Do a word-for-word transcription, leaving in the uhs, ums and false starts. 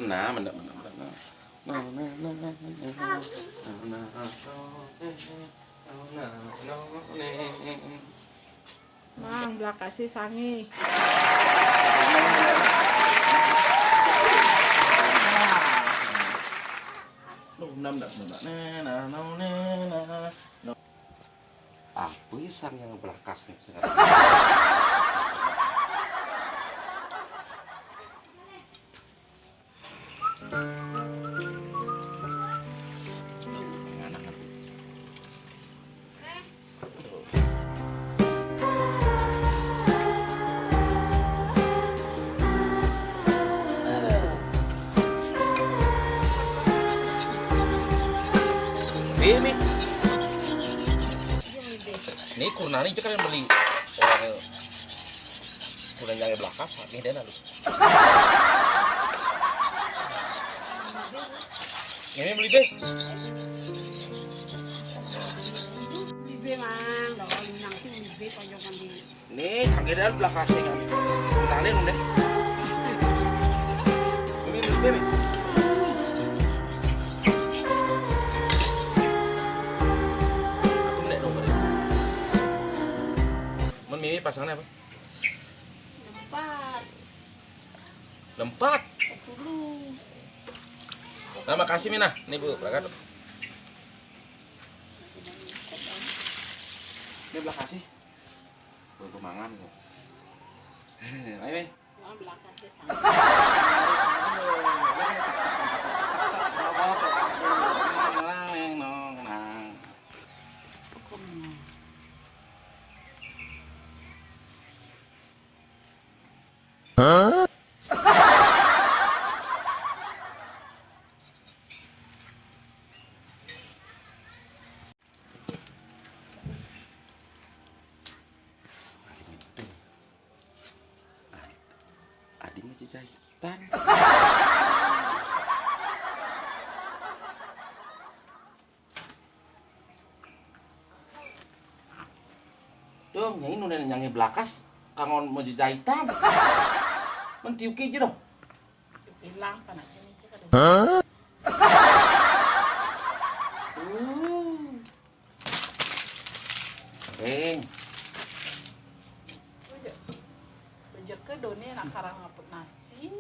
Nah, mendap, mendap, mendap, nah. Nah, nah, nah, nah, nah, nah, nah, nah, nah, nah, nah, nah. Mang, belakasi sangi. Nah, nah, nah, nah, nah, nah. Apa ya sang yang belakasnya sekarang? Ini, ini. Ini kurnani itu kan yang beli orang yang udah nyari belakas, ini dia lalu. Ini beli deh. Beli deh, Mang. Kalau nang sih beli deh, kalau jangan di Nih, kaki dia belah kasih kan. Kenalin deh. Ini, ini, ini. Aku ndek nomor ini. Mun Mimi pasangannya apa? Empat. Empat. Sepuluh. Nah, makasih Mina. Nih Bu, berangkat. Ini belah kasih. Gue mangan kok. Ayo, Mei. Wah, belakang dia sama. Hah? Adi mah jejahitan. Dong, nyai nu nyanyi belakas, kangon mau jejahitan. Men tiuki aja dong. Bilang kan aja nih, kita ada. Hah? Uh. Eng. Rejeki doni nak karang ngaput nasi.